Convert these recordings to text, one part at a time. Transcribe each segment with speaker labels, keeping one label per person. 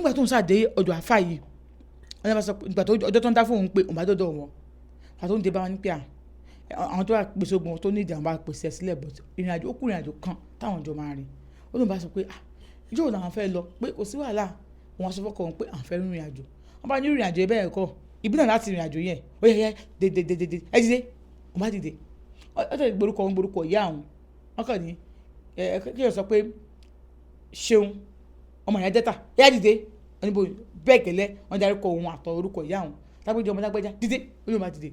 Speaker 1: Nígbà tó ń sàdé ọ̀dọ̀ àfà yìí, wọ́n bá sọ pé ìgbà tó ọjọ́ tó ń dá fún òun pé òun bá dọ̀dọ̀ wọn, àti tó ń dé bá wọn ní pé à àwọn tó wà pèsè ogun tó ní ìdí àwọn bá pèsè ẹ̀ sílẹ̀, but ìrìn àjò ó kù, ìrìn àjò kan táwọn jọ máa rìn. Ó lóun bá sọ pé, ah, ìjọ́ wo làwọn fẹ́ lọ, pé kò sí wàhálà. Wọn sọ fọ́kọ wọn pé àwọn fẹ́ rìnrìn àjò. Wọ́n bá ní ìrìn àjò bẹ́ẹ̀ kọ́, ibi náà láti rìnrìn àjò yẹn. Ó yẹ yẹ dé dé dé dé, ẹ dìde. Wọ́n bá dìde, ó tẹ̀lé gborúkọ wọn, gborúkọ ìyá àwọn. Wọ́n kàn ní ẹ kí ẹ sọ pé ṣeun ọmọ ìyá dẹ́ta yá dìde. Wọ́n ní bó bẹ́ẹ̀ gẹ́lẹ́ wọ́n darí kọ òun àtọ orúkọ ìyá àwọn, lágbèjọ ọmọ lágbèjà dìde. Ó lóun bá dìde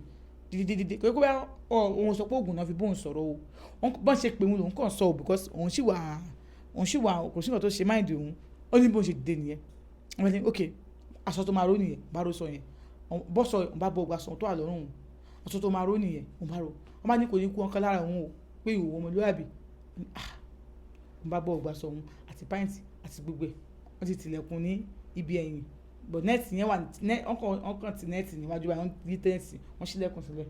Speaker 1: dìde dìde. Kò kó bá òun sọ pé oògùn náà fi bóun sọ̀rọ̀ o. Wọ́n bọ́n ṣe pé òun lòun kàn sọ o, because òun sì wà, kò sí nǹkan tó ṣe mind òun. Ó ní bóun ṣe dìde nìyẹn. Wọ́n ní ok, aṣọ tó máa ró nìyẹn, bá ró sọ yẹn, bọ́ sọ òun bá bọ́ ọgbà sọ tó wà lọ́rùn òun, aṣọ tó máa ró nìyẹn, òun bá ró. Wọ́n bá ní kò ní kú ọkọ lára òun o, pé ìwò ọmọlúwàbí. Ah, òun bá bọ́ ọgbà sọ òun àti pant àti gbogbo ẹ̀. Wọ́n ti tilẹ̀kùn ní ibi ẹ̀yìn, but net yẹn wà, wọ́n kàn ti net níwájú báyìí, wọ́n yí net, wọ́n ṣílẹ̀kùn sílẹ̀.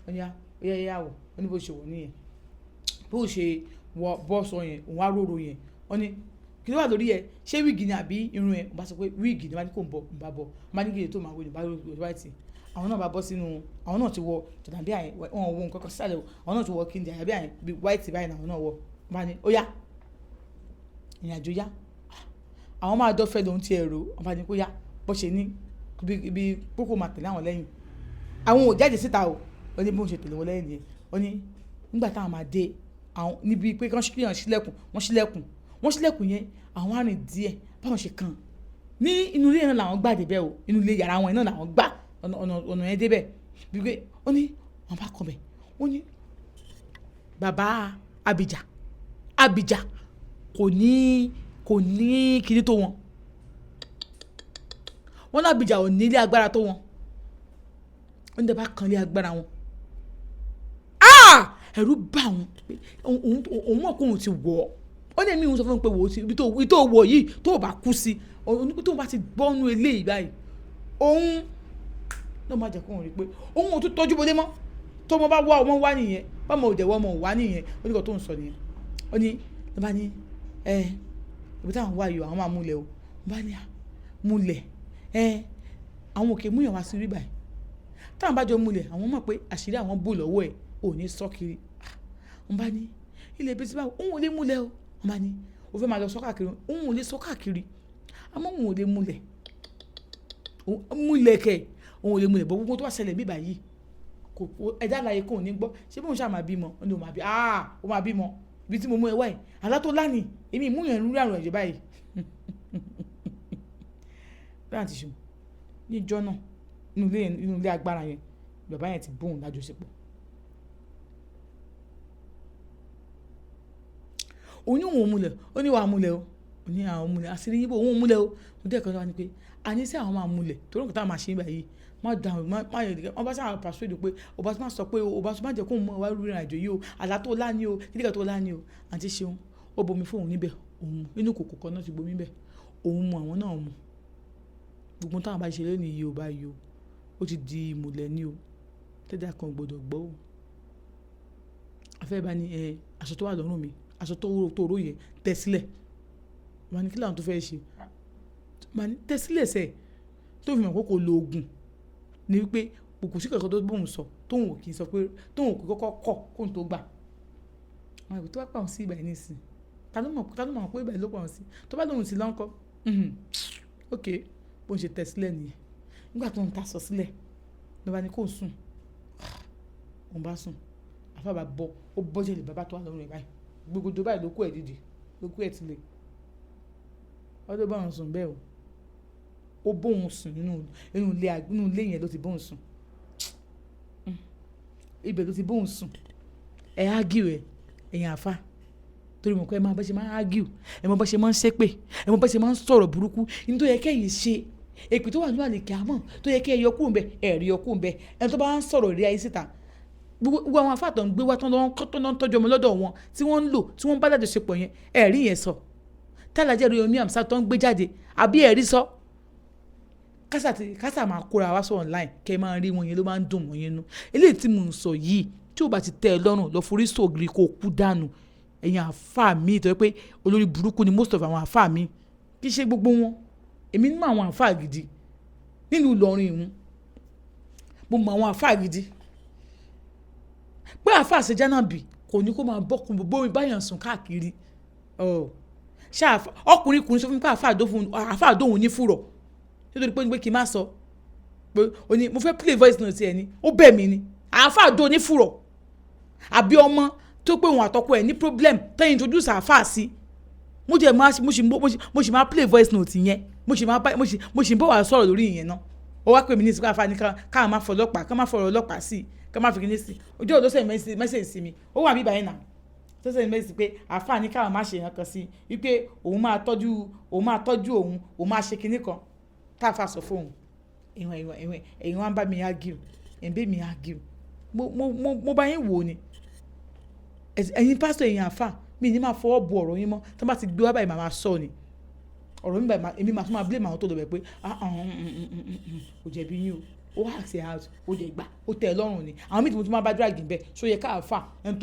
Speaker 1: Wọ́n ní ó yá yá wọ̀. Wọ́n ní bó ṣe wọ̀ nìyẹn, bó ṣe wọ bọ́ sọ yẹn, òun á róró yẹn. Wọ́n ní kí ló wà lórí ẹ, ṣé wig ni àbí irun ẹ? Òun bá sọ pé wig ni. Wọ́n bá ní kò ń bọ̀, òun bá bọ̀. Wọ́n bá ní kí lè tó máa wọ, òun bá róró white. Àwọn náà bá bọ́ sínú, àwọn náà ti wọ jàlábíà yẹn, wọ́n wọ nǹkan kan sísàlẹ̀ o. Àwọn náà ti wọ kí ni jàlábíà yẹn bí white báyìí làwọn náà wọ. Wọ́n bá ní ó yá, ìrìn àjò yá, àwọn máa dọ́fẹ́ lòun ti ẹ̀rọ. Wọ́n bá ní kó yá, bó ṣe ní ibi kókó máa tẹ̀lé àwọn lẹ́yìn, àwọn ò jáde síta o. Ó ní bó ṣe tẹ̀lé wọn lẹ́yìn nìyẹn. Ó ní nígbà táwọn máa dé àwọn níbi pé kán ṣílẹ̀kùn, wọ́n ṣílẹ̀kùn, wọ́n ṣílẹ̀kùn yẹn, àwọn á rìn díẹ̀ báwọn ṣe kàn ní inú ilé náà làwọn gbà débẹ̀ o. Inú ilé yàrá wọn náà làwọn gbà ọ̀nà yẹn débẹ̀. Bí pé ó ní wọn bá kọ bẹ̀, ó ní bàbá Abìjà, Abìjà kò ní kíní tó wọn. Wọn ní Abìjà ò ní ilé agbára tó wọn. Ó ní tẹ́ bá kan ilé agbára wọn, ẹ̀rù bà wọn. Òun mọ̀ pé òun ti wọ̀ ọ́. Ó ní èmi òun sọ fún mi pé wò ó ti ibi tó wọ̀ yìí, tó o bá kú sí òun, tó o bá ti gbọ́nú eléyìí báyìí, òun náà má jẹ́ kó òun rí i pé òun ò tún tọ́jú bọlé mọ́. Tó ọmọ bá wá, ọmọ wá nìyẹn. Báwo ò dẹ̀ wọ́, ọmọ wá nìyẹn. Ó ní kò tó ń sọ nìyẹn. Ó ní ló bá ní ẹ ibi táwọn wá yìí, àwọn máa múlẹ̀ o. Bá ní à múlẹ̀ ẹ, àwọn òkè múyàn wá sí rí báyìí. Táwọn bá jọ múlẹ̀, àwọn mọ̀ pé àṣírí àwọn bò lọ́wọ́ ẹ̀, ò ní sọ kiri. Wọ́n bá ní ilé ibi tí báwo, òun ò lè múlẹ̀ o. Wọ́n bá ní o fẹ́ máa lọ sọ káàkiri, òun ò lè sọ káàkiri, àmọ́ òun ò lè múlẹ̀ múlẹ̀ kẹ̀, òun ò lè múlẹ̀ bọ́. Gbogbo tó bá ṣẹlẹ̀ bí báyìí, kò ẹ̀dá àlàyé kò ní gbọ́. Ṣé bóun ṣáà máa bímọ? Ó ní o máa bí, ah, o máa bímọ. Ibi tí mo mú ẹ wá yìí, àlá tó lánìí, èmi ìmúyàn ń rí àrùn ẹ̀jẹ̀ báyìí. Bí àǹtí ṣe ní ìjọ náà, inú ilé agbára yẹn, bàbá yẹn ti bóun lájọṣepọ̀. Òun ní òun ò múlẹ̀, ó ní wàá múlẹ̀ o. Ó ní àwọn múlẹ̀, àṣírí yín bò, òun ò múlẹ̀ o. Mo dé ẹ̀kan tó wá ní pé àní sí àwọn máa múlẹ̀ torí nǹkan táwọn máa ṣe nígbà yìí. Má dà, má má yẹ, wọ́n bá sábà persuade pé ọba tó máa sọ pé ọba tó máa jẹ́ kó mọ wá rìnrìn àjò yìí o, àlá tó lá ní o, kíníkà tó lá ní o. Àǹtí ṣeun, ó bomi fún òun níbẹ̀, òun inú kòkò kan náà ti bomi bẹ́ẹ̀. Òun mu, àwọn náà mu. Gbogbo táwọn bá ṣe lónìí yìí o báyìí o, ó ti di ìmùlẹ̀ ní o. Tẹ́jà kan ò gbọdọ̀ gbọ́ o. Afẹ́ bá ní ẹ aṣọ tó wà lọ́rùn mi, aṣọ tó ró yẹn tẹ́ sílẹ̀. Wọ́n ní kí làwọn tó fẹ́ ṣe? Wọ́n ní tẹ́ sílẹ̀ sẹ́, tó fi mọ̀ pé kò lo òògùn. Ní wípé kò sí kankan tó bóun sọ, tóun ò kí ń sọ pé tóun ò kí kọ́kọ́ kọ̀ kóun tó gbà. Àwọn ìwé tó bá pa òun sí ibà yìí nísìnyí, ta ló mọ̀ pé ibà yìí ló pa òun sí? Tó bá lóun sí lọ́ńkọ́, ok, bó ń ṣe tẹ́ sílẹ̀ nìyẹn. Nígbà tó ń ta sọ sílẹ̀, ló bá ní kó sùn. Òun bá sùn. Àfá bá bọ́, ó bọ́ jẹ́lẹ̀ bàbá tó wà lọ́rùn rẹ̀ báyìí. Gbogbo báyìí ló kó ẹ̀ dìde, ló kó ẹ̀ tilẹ̀. Ó ló bá òun sùn bẹ́ẹ̀ o. Ó bá òun sùn nínú ilé yẹn ló ti bá òun sùn. Ibẹ̀ ló ti bá òun sùn. Ẹ argue ẹ̀, ẹ̀yin àfá. Torí mo mọ̀ pé ẹ máa bá ṣe máa argue, ẹ mọ bá ṣe máa ń ṣépè, ẹ mọ bá ṣe máa ń sọ̀rọ̀ burúkú. Ohun tó yẹ kí ẹ̀yin ṣe, èpè tó wà nínú àlìkámọ̀ tó yẹ kí ẹ yọ kúrò ńbẹ̀, ẹ rí yọ kúrò ńbẹ̀. Ẹni tó bá ń sọ̀rọ̀ ìrírí ayé síta, gbogbo àwọn àfá tó ń gbé wá, tó ń tọ́jú ọmọ lọ́dọ̀ wọn, tí wọ́n ń lò, tí wọ́n ń bá lájọṣepọ̀ yẹn, ẹ rí yẹn sọ. Tí Alhaji Oriyomi Hamzat tó ń gbé jáde, àbí ẹ rí sọ? Kásà tí kásà máa kóra wá sọ online, kí ẹ máa rí wọn yẹn ló máa ń dùn wọ́n yẹn nú. Eléyìí tí mò ń sọ yìí, tí ó bá ti tẹ́ ẹ lọ́rùn, lọ forí sógiri kó kú dànù. Ẹ̀yin àfá mi tó jẹ́ pé olórí burúkú ni most of àwọn àfá mi, kì í ṣe gbogbo wọn. Èmi mọ àwọn àáfàá gidi nínú Ìlọrin ìhun. Mo mọ àwọn àáfàá gidi. Pé àáfàá ṣe jánàbì kò ní kó máa bọ́kùn bómi báyàn sùn káàkiri. Ṣé ọkùnrin kùnrin sọ fún mi pé àáfàá dóhun ní fùrọ̀ nítorí pé kí n má sọ pé ó ní mo fẹ́ play voice note ẹ ní, ó bẹ̀ mí ni. Àáfàá dó ní fùrọ̀ àbí ọmọ tó pé òun àtọkọ ẹ̀ ní problem tẹ́yìn introduce àáfàá sí. Mo jẹ́ máa mo sì máa play voice note yẹn. Mo sì máa bá mo sì ń bọ̀ wá sọ̀rọ̀ lórí ìyẹn náà. Ó wá pè mí ní ìsìnkú àáfàá ní ká máa fọ ọlọ́pàá, ká máa fọ̀rọ̀ ọlọ́pàá sí, ká máa fi kíní sí. Ojú ọ̀dọ́ send message sí mi, ó wà bíbáyìí náà, tó send message pé àáfàá ní káwọn má ṣe nǹkan kan sí, wípé òun máa tọ́jú òun, òun máa ṣe kíní kan táàfà sọ fóun. Ìwọ̀n ìwọ̀n ìwọ̀n ẹ̀yin wá ń bá mi argue, ẹ̀ ń bẹ́ mi argue. Mo bá yín wò ni. Ẹ̀yin pásítọ̀, ẹ̀yin àáfàá, mi ní máa fọwọ́ bu ọ̀rọ̀ yín mọ́. Tí wọ́n bá ti gbé wá báyìí, màá máa sọ ni ọ̀rọ̀ mi báyìí. Èmi máa tún máa blame àwọn tó lọ bẹ̀ pé kò jẹ̀bi yín o. Ó ask her out, ó jẹ gbà, ó tẹ́ ẹ lọ́rùn ni. Àwọn míì tí mo tún máa bá drag bẹ́ẹ̀, ṣó yẹ ká àáfà ẹni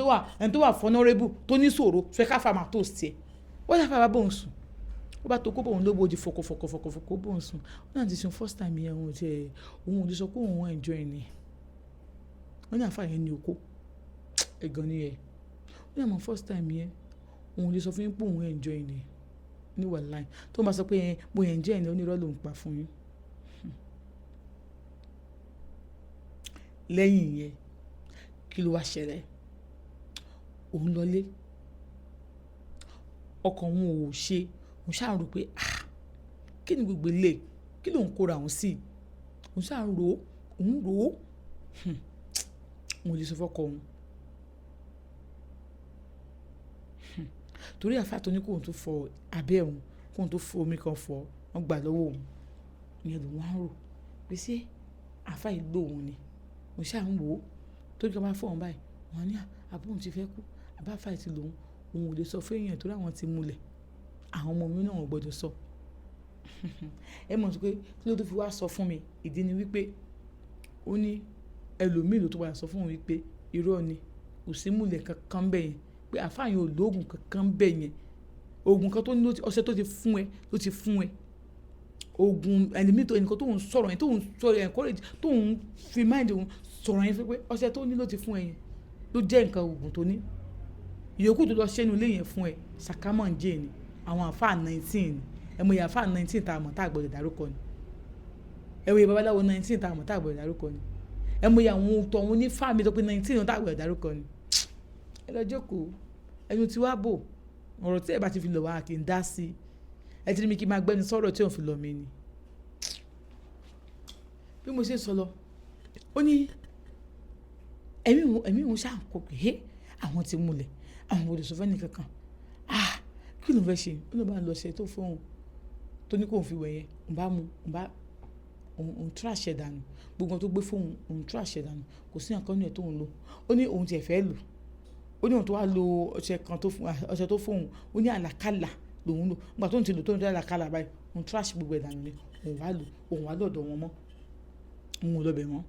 Speaker 1: tó wà vulnerable, tó ní ṣòro, ṣó yẹ ká àáfà máa toast ẹ̀? Ó yẹ ká àáfà bá bóun sùn, ó bá tó kó bóun lóbo di fọkọ fọkọ fọkọ fọkọ bóun sùn. Ó náà ti sùn first time yẹn, òun tiẹ̀ òun ò lè sọ pé òun enjoy ni. Wọ́n ní àáfà yẹn ní okó ẹ̀gàn ni ẹ̀. Ó ní àmọ́ first time yẹn, òun ò lè sọ fún yín pé òun enjoy ni ní wàláì. Tó máa sọ pé mo enjoy ni, onírọ́ ló ń pa fún yín. Lẹ́yìn yẹn, kí ló wá ṣẹlẹ̀? Òun lọlé, ọkàn òun ò ṣe. Òun ṣáà ń rò pé, ah, kí ni gbogbo eléyìí? Kí ló ń kóra òun sí? Òun ṣáà ń rò ó, òun rò ó. Òun ò lè sọ fọ́kọ òun. Torí àáfàá tó ní kóun tó fọ abẹ́ òun, kóun tó fọ omi kan fọ, wọ́n gbà lọ́wọ́ òun. Ìyẹn lòun wá ń rò pé ṣé àáfàá yìí lò òun ni. Òun ṣáà ń wò ó. Torí kí wọ́n bá fọ́ òun báyìí, wọ́n á ní àbí òun ti fẹ́ kú, àbí àáfàá yìí ti lò òun. Òun ò lè sọ fún èèyàn torí àwọn tí múlẹ̀. Àwọn ọmọ mi náà ò gbọdọ̀ sọ. Ẹ mọ̀ pé kí ló tó fi wá sọ fún mi? Ìdí ni wípé ó ní ẹlòmíì ló tó padà sọ fún òun wípé irọ́ ni, kò sí múlẹ̀ kankan bẹ́ẹ̀ yẹn, pé àáfàá yẹn ò lo òògùn kankan bẹ́ẹ̀ yẹn. Òògùn kan tó ní ọṣẹ tó ti fún ẹ ló ti fún ẹ. Òògùn ẹlòmíì tó ẹnìkan tó ń sọ̀rọ̀ yẹn, tó ń sọ̀rọ̀ encourage, tó ń fi mind òun sọ̀rọ̀ yẹn fún pé ọṣẹ tó ní ló ti fún ẹ yẹn ló jẹ́ nǹkan òògùn tó ní. Ìyókù tó lọ ṣẹ́nu ilé yẹn fún ẹ, sàkámọ̀ ń jẹ́ ni. Àwọn àáfàá 19 ni. Ẹ mọ iye àáfàá 19 tá a mọ̀ tá a gbọdọ̀ dárúkọ ni. Ẹ mọ iye babaláwo 19 tá a mọ̀ tá a gbọdọ̀ dárúkọ ni. Ẹ mọ iye àwọn tó àwọn onífá mi tó pé 19 tá a gbọdọ̀ dárúkọ ni. Ẹ lọ jókòó, ẹnu tí wá bò, ọ̀rọ̀ tí ẹ bá ti fi lọ̀ wá kì í dá sí. Ẹ ti rí mi kí n máa gbẹ́nu sọ̀rọ̀ tí ò ń fi lọ̀ mí ni. Bí mo ṣe ń sọ lọ, ó ní ẹ̀mí òun ṣáà ń kọ pé hé, àwọn ti múlẹ̀, àwọn ò lè sọ fún ẹni kankan. Ah, kí ló ń fẹ́ ṣe? Ó ló bá lọ ṣe tó fún òun, tó ní kó fi wẹ̀ yẹn, òun bá mú, òun bá, òun trash ẹ̀ dànù. Gbogbo ohun tó gbé fún òun, òun trash ẹ̀ dànù. Kò sí ǹkan nínú ẹ̀ tó ń lò. Ó ní òun tí ẹ fẹ́ lò. Ó ní òun tó wá lo ọṣẹ kan tó fún, ọṣẹ tó fún òun, ó ní àlàkalà lòun lò. Nígbà tó ń ti lò tó ń tó àlàkalà báyìí, òun trash gbogbo ẹ̀ dànù ni. Òun wá lò, òun wá lọ́dọ̀ wọn mọ́. Òun ò lọ bẹ̀ mọ́.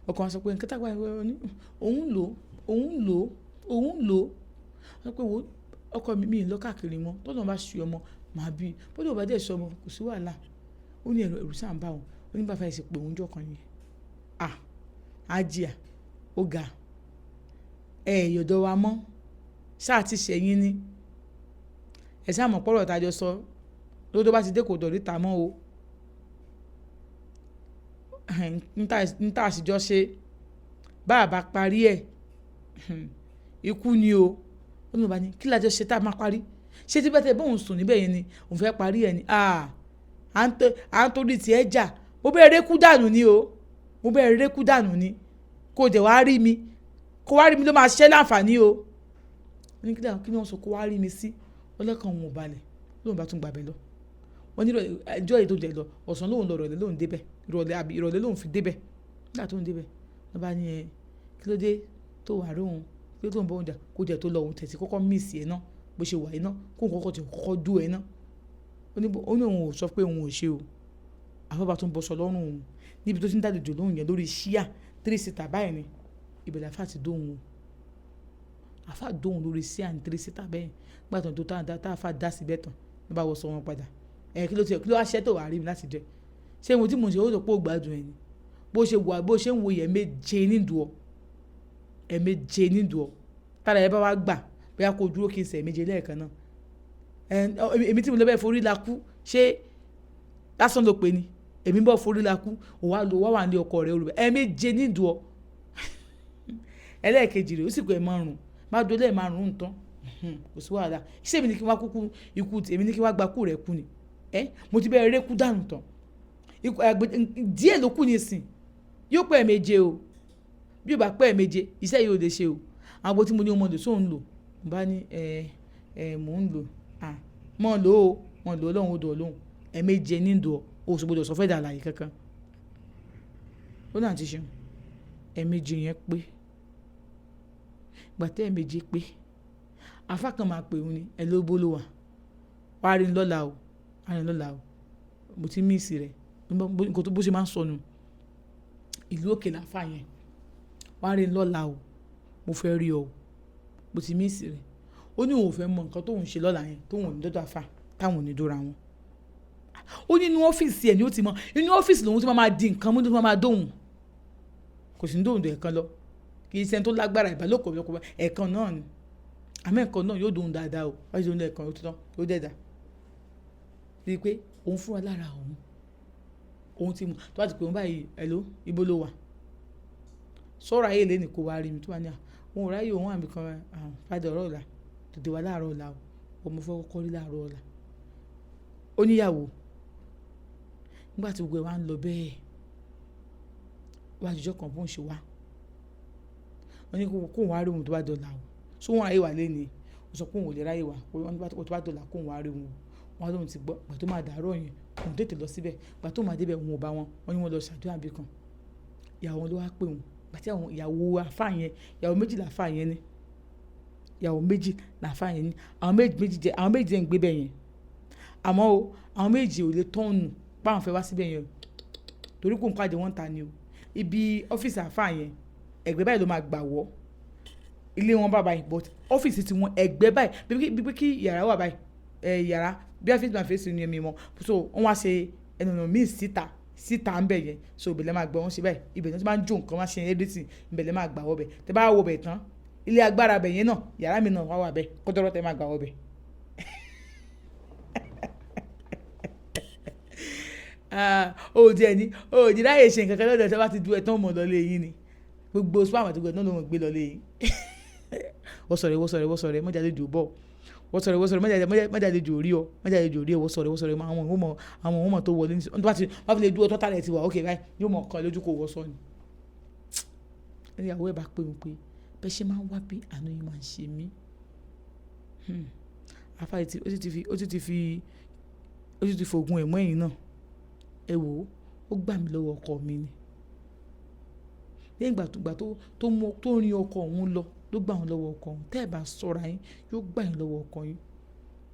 Speaker 1: Ọkàn wọn sọ pé nǹkan tágbà ẹ̀ ní, òun lò, òun lò, òun lò. Wọ́n sọ pé wo ọkọ mi, mi ò lọ káàkiri mọ́. Tọ́lọ́run bá ṣe ọmọ, màá bí. Bó dé bá dé ṣe ọmọ, kò sí wàhálà. Ó ní ẹ̀rù, ẹ̀rù ṣáà ń bá òun. Ó ní bàbá ẹ̀ sì pé òun jọ́ kan yẹn. Ah, Hajia, ó ga. Ẹ yọ̀dọ̀ wa mọ́. Ṣá ti ṣẹ̀yìn ni. Ẹ ṣá mọ̀ pọ̀rọ̀ tá jọ sọ. Lójó bá ti dé kò dọ̀rí ta mọ́ o. N ta sì jọ ṣe. Bá à bá parí ẹ̀, ikú ni o. Ó ní bá ní kí la jọ ṣe tá a máa parí? Ṣé tí bá tẹ bá òun sùn níbẹ̀ yẹn ni òun fẹ́ parí ẹ̀ ni? Ah, à ń torí tí ẹ jà. Mo bẹ́ẹ̀ rékú dànù ni o. Mo bẹ́ẹ̀ rékú dànù ni. Kó dẹ̀ wá rí mi. Kó wá rí mi ló máa ṣẹ́ láǹfààní o. Ó ní kí ni wọ́n sọ kó wá rí mi sí? Ó lọ́kàn òun ò balẹ̀. Lóun bá tún gba ibẹ̀ lọ. Wọ́n ní ẹjọ́ yìí tó jẹ lọ, ọ̀sán lóun lọ, ìrọ̀lẹ́ lóun dé bẹ̀. Ìrọ̀lẹ́ àbí ìrọ̀lẹ́ lóun fi dé bẹ̀. Nígbà tó ń dé bẹ̀, ló bá ní ẹ, kí ló dé tó wà rí òun? Kí ló tó ń bá òun jà? Kó jẹ́ tó lọ òun tẹ̀sí kọ́kọ́ miss ẹ náà. Bó ṣe wà yìí náà, kó kọ́kọ́ tí kọ́kọ́ dúró ẹ náà. Ó ní òun ò sọ pé òun ò ṣe o. Àfá bá tún bọ́ sọ lọ́rùn òun. Níbi tó ti ń dàlejò lóhùn yẹn lórí ṣíà 3 seater báyìí ni. Ibẹ̀ làfá ti dóhùn o. Àfá dóhùn lórí ṣíà ní 3 seater bẹ́ẹ̀. Nígbà tó tá àfá dá síbẹ̀ tán, ló bá wọ sọ wọn padà. Ẹ kí ló ti kí ló wá ṣẹ́ tó wà rí mi láti jẹ? Ṣé mo tí mo ṣe ó sọ pé ó gbádùn ẹ ni? Bó ṣe wà, bó ṣe ń wo yẹn, méje nídùú ọ, ẹ̀ẹ̀méje nídùú ọ. Tára ẹ bá wá gbà, bóyá kó dúró kí n sẹ̀ méje lẹ́ẹ̀kan náà. Èmi tí mo lọ bẹ́ẹ̀ forí la kú, ṣé lásán ló pe ni? Èmi bọ́ forí la kú, òun wá wà ní ọkọ rẹ̀ olùbẹ̀. Ẹ̀ẹ̀méje nídùú ọ. Ẹlẹ́ẹ̀kejì rẹ̀ ó sì kọ ẹ̀ márùn-ún. Má dúró lẹ́ẹ̀ márùn-ún tán. Kò sí wàhálà. Ṣé èmi ní kí n wá kúkú ikú, èmi ní kí n wá gba kú rẹ̀ kú ni? Mo ti bẹ́ẹ̀ rékú dànù tán. Díẹ̀ ló kù nísìn. Yóò pẹ́ ẹ̀ẹ̀méje o. Bí ó bá pẹ́ ẹ̀ẹ̀méje, iṣẹ́ yìí ò lè ṣe o. Àgbo tí mo ní o mọ̀ lò, ṣó ń lò? Mo bá ní ẹ, ẹ mò ń lò. À, mọ̀ lò ó, mọ̀ lò ó, Ọlọ́run ó dùn ọ́ lóhùn. Ẹ̀ẹ̀méje nídùú ọ, o sì gbọdọ̀ sọ fún ẹ̀dá alààyè kankan. Ó ní àǹtí Ṣeun, ẹ̀ẹ̀méje yẹn pé. Ìgbà tí ẹ̀ẹ̀méje pé, àfá kan máa pè òun ní, ẹ ló bó ló wà. Wá rí mi lọ́la o, wá rí mi lọ́la o. Mo ti miss rẹ̀. Nǹkan tó bó ṣe máa ń sọ nù. Ìlú òkè làfá yẹn. Wá rí mi lọ́la o, mo fẹ́ rí ọ o. Mo ti miss rẹ̀. Ó ní òun ò fẹ́ mọ nǹkan tó ń ṣe lọ́la yẹn, tó ń wò ní dọ́dọ̀ àfá, táwọn ò ní dóra wọn. Ó ní inú ọ́fíìsì ẹ̀ ni ó ti mọ̀. Inú ọ́fíìsì lòun tí máa di nǹkan mú, tó máa dóhùn. Kò sì ní dóhùn ju ẹ̀ẹ̀kan lọ. Kì í ṣe ẹni tó lágbára ìbálòpọ̀ lọ́pọ̀ ẹ̀ẹ̀kan náà ni. Àmọ́ ẹ̀ẹ̀kan náà yóò dóhùn dáadáa o. Bá ṣe dóhùn lẹ́ẹ̀kan, ó ti tán, ó dẹ̀ dà. Bí pé òun fúnra lára òun. Òun ti mọ̀. Tó bá ti pè òun báyìí, "Hello, ibo lo wà?" Sọ̀rọ̀ ayé lè ní kó wá rí mi. Tó bá ní à, òun ò ráyè, òun wà níbi kan, padà ọ̀rọ̀ ọ̀la. Tètè wá láàárọ̀ ọ̀la o. Mo fẹ́ kọ́kọ́ rí láàárọ̀ ọ̀la. Ó ní ìyàwó. Nígbà tí gbogbo ẹ̀ wá ń lọ bẹ́ẹ̀, wá di ọjọ́ kan bó ń ṣe wá. Wọ́n ní kó òun wá rí òun tó bá dọ̀la o. Ṣé òun ráyè wá léni? Ó sọ pé òun ò lè ráyè wá. Wọ́n ní tó bá dọ̀la kó òun wá rí òun. Wọ́n lóhun ti gbọ́. Ìgbà tó máa dàárọ̀ yẹn, òun tètè lọ síbẹ̀. Ìgbà tó máa dé ibẹ̀, òun ò bá wọn. Wọ́n ní wọ́n lọ ṣàdúrà níbí kan. Ìyàwó wọn ló wá pè òun. Ìgbà tí àwọn ìyàwó àfá yẹn, ìyàwó méjì làfá yẹn ní. Ìyàwó méjì làfá yẹn ní. Àwọn méjì méjì jẹ́, àwọn méjì jẹ́ ń gbé bẹ́ẹ̀ yẹn. Àmọ́ o, àwọn méjì ò lè tọ́ọ̀nù pé àwọn fẹ́ wá síbẹ̀ yẹn o. Torí kò ń pàdé wọn ta ni o. Ibi ọ́fíìsì àfá yẹn, ẹ̀gbẹ́ báyìí ló máa gbà wọ́. Ilé wọn bá báyìí, but ọ́fíìsì tí wọn ẹ̀gbẹ́ báyìí, bí pé kí yàrá wà báyìí, yàrá bí ọ́fíìsì máa fèsì ní ẹ̀mí wọn. So wọ́n wá ṣe ẹnu ọ̀nà míì síta, síta ń bẹ̀ yẹn. So ibẹ̀ lẹ máa gbọ́ wọn ṣe báyìí. Ibẹ̀ ni wọ́n ti máa ń jó nǹkan, máa ṣe everything. Ibẹ̀ lẹ máa gbà wọ bẹ̀. Tẹ bá wọ bẹ̀ tán, ilé agbára bẹ̀ yẹn náà, yàrá mi náà wà wà bẹ́ẹ̀. Kọ́dọ́rọ́ tẹ máa gbà wọ bẹ̀. O ti ẹ ní, o ò ní ráyè ṣe nǹkan kan lọ́dọ̀ tí wọ́n bá ti du ẹ tán mọ̀ lọ lé yín ni. Gbogbo spam àti gbogbo ẹ̀ náà ló mọ̀ gbé lọ lé yín. Wọ́n sọ̀rọ̀, wọ́n sọ̀rọ̀, wọ́n sọ̀rọ̀, mọ́jà lè jò bọ̀. Wọ́n sọ̀rọ̀, wọ́n sọ̀rọ̀, mọ́jà lè jò rí ọ, mọ́jà lè jò rí ọ, wọ́n sọ̀rọ̀, wọ́n sọ̀rọ̀, àwọn ọmọ, àwọn ọmọ tó wọlé ní, wọ́n bá ti, wọ́n fi lè dúró tọ́ta rẹ̀ ti wà, okay báyìí, yóò mọ̀ ọ̀kan lójú kò wọ́ sọ ni. Ìyàwó ẹ bá pè mí pé, bẹ́ ṣe máa ń wá bí àánú yín máa ń ṣe mí. Àfá yìí tí, ó sì ti fi, ó sì ti fi, ó sì ti fògùn ẹ̀ mọ́ ẹ̀yìn náà. Ẹ wò ó, ó gbà mí lọ́wọ́ ọkọ mi ni. Lẹ́yìn ìgbà tó, ìgbà tó, tó mú, tó rin ọkọ òun lọ, ló gbà òun lọ́wọ́ ọkọ òun. Tẹ́ ẹ bá sọ́ra yín, yóò gbà yín lọ́wọ́ ọkọ yín.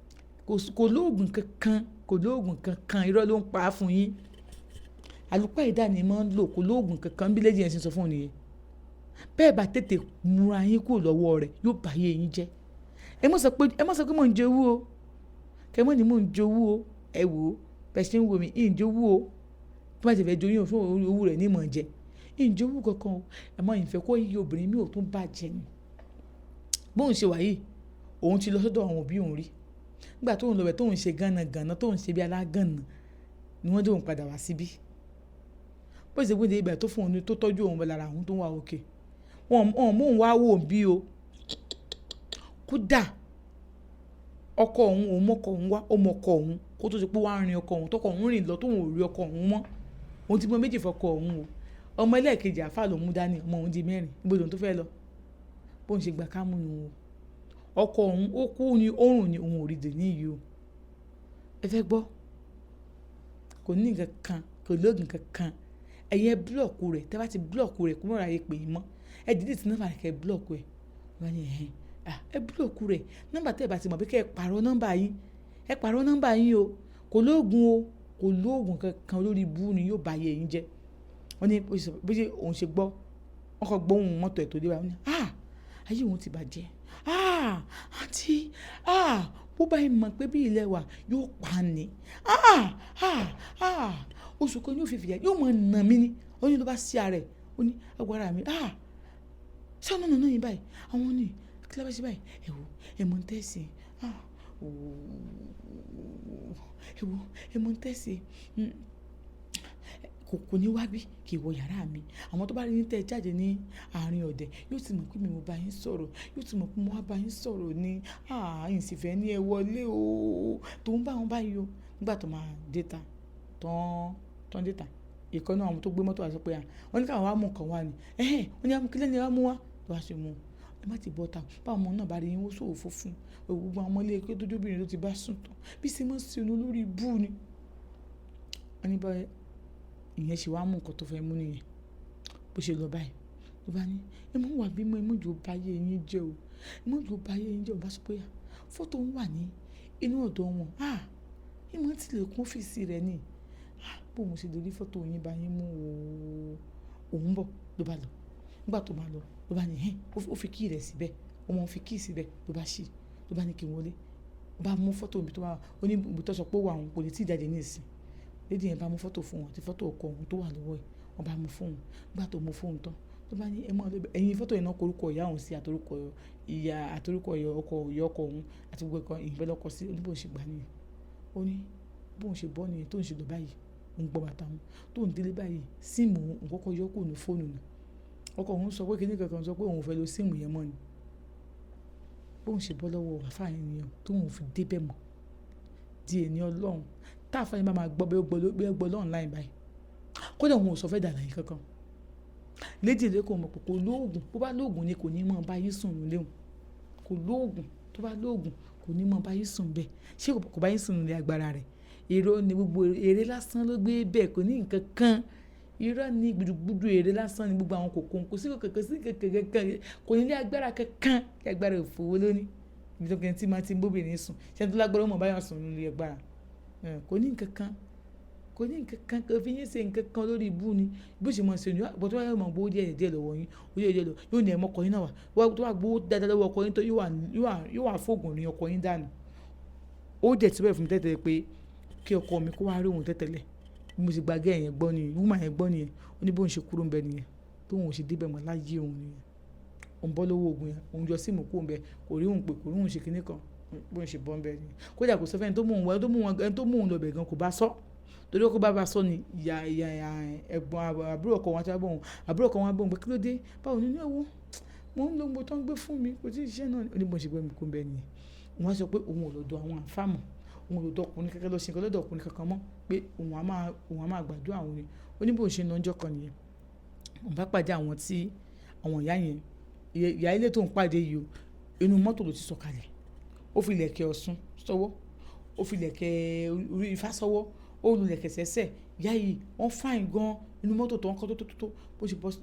Speaker 1: Kò lóògùn kankan, kò lóògùn kankan, irọ́ ló ń pa fún yín. Àlùpàídà ni máa ń lò, kò lóògùn kankan bí lady yẹn ṣe sọ fún òun nìyẹn. Bẹ́ẹ̀ bá tètè múra yín kúrò lọ́wọ́ rẹ̀, yóò bá ayé yín jẹ́. Ẹ má sọ pé, ẹ má sọ pé mò ń jowú o. Kẹ́ mọ́ ni mò ń jowú o. Ẹ wò ó, bẹ́ ṣe ń wò mí, ì ń jowú o. Bí wọ́n bá ti fẹ́ joyún fún owó rẹ̀ ní mò ń jẹ. Ì ń jowú kankan o. Àmọ́ ìfẹ́ kó yí obìnrin mi ò tún bàjẹ́ ni. Bó ń ṣe wà yìí, òun ti lọ sọ́dọ̀ àwọn òbí òun rí. Nígbà tó ń lọ bẹ̀ tó ń ṣe gánagànà, tó ń ṣe bí alágànná ni wọ́n dé òun padà wá síbí. Bó ṣe gbé dé ibẹ̀ tó fún òun ní tó tọ́jú òun lára òun tó wà òkè. Wọ́n mú òun wá wò bí o. Kódà ọkọ òun, òun mọ́ ọkọ òun wá, ó mọ ọkọ òun kó tó ṣe pé wá rin ọkọ òun, tọkọ òun rìn lọ tóun ò rí ọkọ òun mọ́. Òun ti bímọ méjì fọkọ òun o. Ọmọ ẹlẹ́ẹ̀kejì àfá ló mú dání, ọmọ òun di mẹ́rin. Níbo lòun tó fẹ́ lọ? Bó ń ṣe gbà ká mú nu o. Ọkọ òun ó kú ní òórùn ni òun ò rí dè ní yìí o. Ẹ fẹ́ gbọ́? Kò ní nǹkan kan, kò lóògùn kankan. Ẹ̀yin ẹ block rẹ̀, tẹ́ bá ti block rẹ̀ kó má ráyè pè yín mọ́. Ẹ delete nọ́mbà rẹ̀ kí ẹ block ẹ̀. Wọ́n ní ẹ̀hẹn. À, ẹ block rẹ̀. Nọ́mbà tí ẹ bá ti mọ̀ bí kí ẹ pàrọ̀ nọ́mbà yín. Ẹ pàrọ̀ nọ́mbà yín o. Kò lóògùn o. Kò lóògùn kankan, olórí ibú ni yóò bá ayé yín jẹ́. Wọ́n ní bó ṣe òun ṣe gbọ́. Wọ́n kọ gbọ́ ohùn mọ́tò ẹ̀ tó dé báyìí. Wọ́n ní, "Ah! Ayé òun ti bàjẹ́. Ah! Àǹtí! Ah! Bó bá yín mọ̀ pé bí ilẹ̀ wà yóò pa ni. Ah! Ah! Ah! Oṣù kan yóò fi fìyà, yóò mọ̀ nà mí ni. Ó ní ló bá sí ara ẹ̀. Ó ní agbára mi. Ah! Ṣé ọ̀nà náà yín báyìí? Àwọn ní kí ló bá ṣe báyìí? Ẹ wò, ẹ mọ̀ ń tẹ̀sí. Ah! Ooo! Ẹ wò, ẹ mọ̀ ń tẹ̀sí. Kò ní wá bí kì í wọ yàrá mi. Àwọn tó bá rí yín tẹ jáde ní àárín ọ̀dẹ̀ yóò ti mọ̀ pé mi mo bá yín sọ̀rọ̀. Yóò ti mọ̀ pé mo wá bá yín sọ̀rọ̀ ni. Ah! N sì fẹ́ ní ẹ wọlé o. Tó ń bá wọn báyìí o. Nígbà tó máa dé ta, tán, tán dé ta. Ìkan nínú àwọn tó gbé mọ́tò wá sọ pé à, wọ́n ní ká wá mú nǹkan wá ni. Ẹ̀hẹn! Wọ́n ní kí lẹ́ni wá mú wá. Ló wá ṣe mú. Ẹ má ti bọ́ta. Bá àwọn ọmọ náà bá rí yín, wọ́n ṣòfò fún. Gbogbo àwọn ọmọ ilé kéwú tó jẹ́ obìnrin tó ti bá sùn tán. Bí ṣe máa ń ṣe olórí ibú ni. Wọ́n ní bá ìyẹn ṣe wá mú nǹkan tó fẹ́ mú nìyẹn. Bó ṣe lọ báyìí. Ló bá ní, ẹ má wá bímọ, ẹ má jò bá ayé yín jẹ́ o. Ẹ má jò bá ayé yín jẹ́ o. Ó bá sọ pé fọ́tò ń wà ní inú ọ̀dọ̀ wọn. Ah! Ìmọ̀ tí lè kún ọ́fíìsì rẹ̀ ni. Ah! Bó mo ṣe lè rí fọ́tò yín bá yín mú o. Òun bọ̀ ló bá lọ. Nígbà tó máa lọ, ló bá ní, "Ẹ̀hẹn." Ó fi key rẹ̀ síbẹ̀. Ó mọ̀ fi key síbẹ̀ ló bá ṣí. Ló bá ní kí n wọlé. Ó bá mú fọ́tò mi tó wà. Ó ní ibi tó sọ pé ó wà òun kò lè tí ì jáde ní ìsìn. Lady yẹn bá mú fọ́tò fún wọn àti fọ́tò ọkọ òun tó wà lọ́wọ́ ẹ̀. Wọ́n bá mú fún òun. Nígbà tó mú fún òun tán, ló bá ní, ẹ mọ̀ lọ bẹ. Ẹ̀yin fọ́tò yẹn náà kọ orúkọ ìyá òun sí àti orúkọ ìyá àti orúkọ ọkọ ìyá ọkọ òun àti gbogbo nǹkan ìbẹ́ lọ́kọ sí. Ó ní bó ṣe gbà níyẹn. Ó ní bó ń ṣe bọ́ níyẹn tó ń ṣe lọ báyìí. Òun gbọ́ bàtà òun. Tó ń délé báyìí, SIM òun kọ́kọ́ yọ kúrò ní fóònù náà. Ọkọ òun sọ pé kíní kankan sọ pé òun ò fẹ́ lo SIM yẹn mọ́ ni. Bó ń ṣe bọ́ lọ́wọ́ àfá yẹn nìyẹn tó òun fi dé bẹ́ẹ̀ mọ́. Di ẹni Ọlọ́run. Tá àfá yẹn bá máa gbọ́ bí ó gbọ́ lọ́ online báyìí. Kódà òun ò sọ fẹ́ dàlàyé kankan. Lady lè kó mọ̀ pé kò lóògùn. Bó bá lóògùn ni kò ní mọ̀ bá yín sùn nílé òun. Kò lóògùn. Tó bá lóògùn kò ní mọ̀ bá yín sùn bẹ́ẹ̀. Ṣé kò bá yín sùn nílé agbára rẹ̀? Irọ́ ni gbogbo eré lásán ló gbé bẹ́ẹ̀, kò ní nǹkan kan. Irọ́ ni gbùdùgbùdù eré lásán ni gbogbo àwọn kòkó. Kò sí nǹkan kan, sí nǹkan kankan. Kò ní ilé agbára kankan. Kí agbára òfòwò ló ní. Ibi tó kí ẹni tí máa tí ń bó obìnrin sùn. Ṣé ẹni tó lágbára ó mọ̀ bá yàn sùn nílé agbára? Kò ní nǹkan kan. Kò ní nǹkan kan. Kò fi yín ṣe nǹkan kan lórí ibú ni. Bí ó ṣe máa ṣe ni, bó tó bá yẹ mọ̀ gbówó díẹ̀ díẹ̀ lọ́wọ́ yín, ó díẹ̀ díẹ̀ lọ. Yóò ní ẹ mọ ọkọ yín náà wá. Tó bá gbówó dáadáa lọ́wọ́ ọkọ yín tó yóò wà fóògùn ní ọkọ yín dànù. Ó dẹ̀ tí bẹ́ẹ̀ fún mi tẹ́tẹ́ pé kí ọkọ mi kó wá rí òun tẹ́tẹ́lẹ̀. Bí mo ṣe gba girl yẹn gbọ́ ni, woman yẹn gbọ́ nìyẹn. Ó ní bó ń ṣe kúrò níbẹ̀ nìyẹn. Tó òun ò ṣe dé bẹ́ẹ̀ mọ́ láyé òun nìyẹn. Òun bọ́ lọ́wọ́ ògùn yẹn, òun yọ SIM kúrò níbẹ̀, kò rí òun pé, kò rí òun ṣe kíní kan. Bó ń ṣe bọ́ níbẹ̀ nìyẹn. Kódà kò sọ fún ẹni tó mú òun wá, ẹni tó mú òun lọ bẹ̀ gan kò bá sọ. Torí kó bá sọ ni ìyá, ìyá, ẹ̀gbọ́n àbúrò ọkọ wọn tí wá bá òun. Àbúrò ọkọ wọn bá òun pé kí ló dé? Báwo ni? Ní ẹ̀wọ̀, mò ń lo gbogbo tó ń gbé fún mi, kò tí ì ṣiṣẹ́ náà. Ó ní bó ń ṣe gbé mi kúrò níbẹ̀ nìyẹn. Òun wá sọ pé òun ò lọ́dọ̀ àwọn àlfáà mọ́. Òun ò lọ́dọ̀ ọkùnrin kankan lọ ṣe nǹkan lọ́dọ̀ ọkùnrin kankan mọ́ pé òun á máa gbàdúrà òun ni. Ó ní bó ń ṣe lọ ọjọ́ kan nìyẹn. Òun bá pàdé àwọn tí àwọn ìyá yẹn, ìyá ilé tó ń pàdé yìí o, inú mọ́tò ló ti sọ̀kalẹ̀. Ó fi ìlẹ̀kẹ̀ Ọ̀ṣun sọ́wọ́. Ó fi ìlẹ̀kẹ̀ orí Ifá sọ́wọ́. Ó lu ìlẹ̀kẹ̀ sẹ́sẹ̀. Ìyá yìí wọ́n fine gan inú mọ́tò tó ń kọ́ tó tó tó.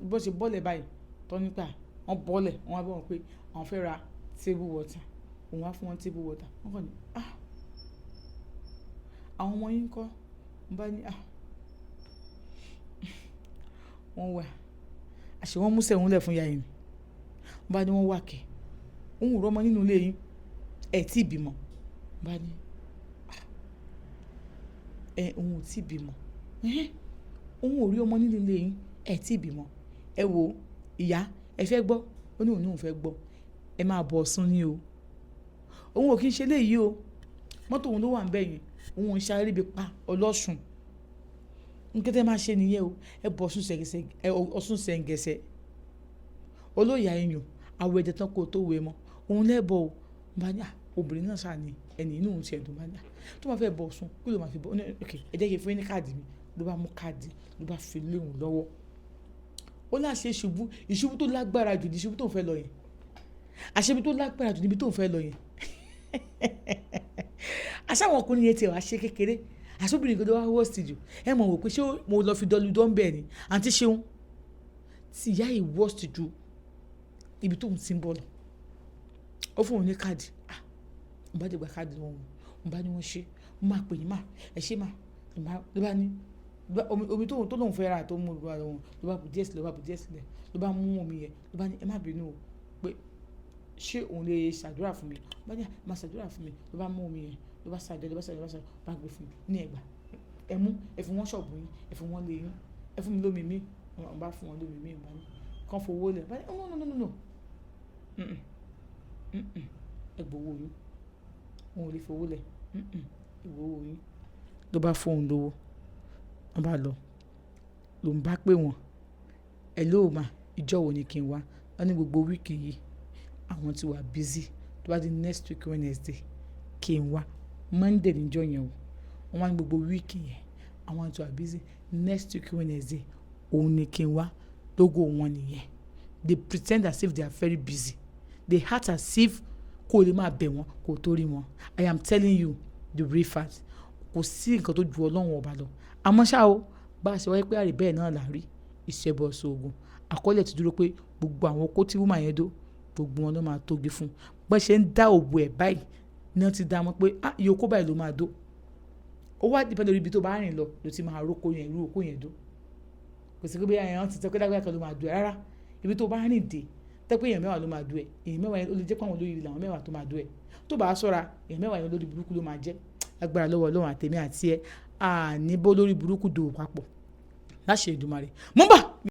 Speaker 1: Bó ṣe bọ́lẹ̀ báyìí. Tọ́ nípa wọ́n bọ́lẹ̀, wọ́n wá bá wọn pé àwọn fẹ́ ra table water. Òun wá fún wọn table water. Wọ́n kàn ní, "Ah! Àwọn ọmọ yín ńkọ́?" Mo bá ní, "Ah!" Wọ́n wà. Àṣé wọ́n mú sẹ̀wọ̀n lẹ̀ fún ìyá yìí ni. Mo bá ní wọ́n wà kẹ́. Òun ò rọ́mọ nínú ilé yín. Ẹ tí ì bímọ. Mo bá ní, "Ah! Ẹ, òun ò tí ì bímọ." Ẹ̀hẹn! Òun ò rí ọmọ nínú ilé yín. Ẹ tí ì bímọ. Ẹ wò ó, ìyá, ẹ fẹ́ gbọ́? Ó ní òun ní òun fẹ́ gbọ́. Ẹ máa bọ̀ Ọ̀ṣun ni o. Òun ò kí ń ṣe eléyìí o. Mọ́tò òun ló wà níbẹ̀ yẹn. Òun ò ń ṣe aríbi pa ọlọ́ṣun. Nǹkan tí ẹ máa ṣe nìyẹn o. Ẹ bọ̀ Ọ̀ṣun ṣẹ̀gẹ̀ṣẹ̀, Ọ̀ṣun ṣẹ̀ǹgẹ̀ṣẹ̀. Olóyè ayùn, awọ ẹ̀jẹ̀ tán kó tó wé mọ́. Òun lẹ́bọ̀ o. Mo bá ní, "Ah! Obìnrin náà sá ni ẹni inú òun ti ẹ̀dùn." Mo bá ní, "Ah! Tó bá fẹ́ bọ̀ Ọ̀ṣun, kí ló máa fi bọ̀?" Ó ní, "Okay, ẹ jẹ́ kí n fún yín ní káàdì mi." Ló bá mú káàdì, ló bá fi lé òun lọ́wọ́. Ó láṣẹ ìṣubú, ìṣubú tó lágbára jù ní ìṣubú tó ń fẹ́ lọ yẹn. Àṣẹ ibi tó lágbára jù níbi tó ń fẹ́ lọ yẹn. Àṣé àwọn ọkùnrin yẹn tí ẹ wá ṣe kékeré. Àṣé obìnrin kan ló wá worst jù. Ẹ mọ̀ wò pé ṣé mo lọ fi dọ́lu dán bẹ́ẹ̀ ni. Àǹtí Ṣeun, tí ìyá yìí worst ju ibi tó ń ti ń bọ̀ lọ. Ó fún òun ní káàdì. Ah! Mo bá dé gba káàdì lọ́wọ́ wọn. Mo bá ní wọ́n ṣe. Mo máa pè yín mà. Ẹ ṣé mà. Ló bá ní, omi tó lóun fẹ́ rà tó mú lọ́wọ́ wọn, ló bá bu díẹ̀ sílẹ̀, ló bá bu díẹ̀ sílẹ̀. Ló bá mú omi yẹn, ló bá ní ẹ má bínú o pé Ṣé òun lè ṣàdúrà fún mi? Bá ní, máa ṣàdúrà fún mi. Ló bá mú omi yẹn, ló bá ṣàdúrà, ló bá ṣàdúrà, ló bá ṣàdúrà, bá gbé fún mi. Ní ẹgbàá, ẹ mú, ẹ fi wọ́n ṣọ́ọ̀bù yín, ẹ fi wọ́n lé yín, ẹ fún mi lómi mi. Wọ́n bá fún wọn lómi mi, bá ní kàn fowó lẹ̀. Bá ní, no, no, no, no, no. Ẹ gbowó yín. Òun ò lè fowó lẹ̀. Ẹ gbowó yín. Ló bá fún òun lówó. Wọ́n bá lọ. Ló ń bá pé wọ́n. Hello ma, ìjọ wo ni kí n wá? Wọ́n ní gbogbo week yìí àwọn ti wà busy. Tó bá di next week Wednesday kí n wá. Monday níjọ́ yẹn o. Wọ́n wá ní gbogbo week yẹn àwọn ti wà busy. Next week Wednesday òun ni kí n wá. Logo wọn nìyẹn. They pretend as if they are very busy. They act as if kó lè máa bẹ̀ wọ́n kó tó rí wọn. I am telling you the real fact. Kò sí nǹkan tó ju Ọlọ́run ọba lọ. Àmọ́ ṣá o, bá ṣe wáyé pé àrí bẹ́ẹ̀ náà là ń rí. Ìṣẹ́bọ sóògùn. Àkọọ́lẹ̀ ti dúró pé gbogbo àwọn okó tí woman yẹn dó, gbogbo wọn ló máa tógi fún. Bó ṣe ń dá òbò ẹ̀ báyìí ní wọ́n ti dá mọ̀ pé, ah, iye okó báyìí ló máa dó. Ó wá depend lórí ibi tó bá rìn lọ ló ti máa rókó yẹn, irú okó yẹn dó. Kò sí pé bóyá ẹ̀yàn ti sọ pé lágbájá kan ló máa dó ẹ rárá. Ibi tó bá rìn dé, tẹ́ pé èèyàn 10 ló máa dó ẹ. Èèyàn 10 yẹn ó lè jẹ́ pé àwọn olórí làwọn 10 tó máa dó ẹ. Tó bá ṣọ́ra, èèyàn 10 yẹn olórí burúkú ló máa jẹ́. Lágbára lọ́wọ́ Ọlọ́run àtèmi àti ẹ, a ní bó lórí burúkú dòwò papọ̀. Láṣẹ Èdùmàrè. Mo ń bọ̀.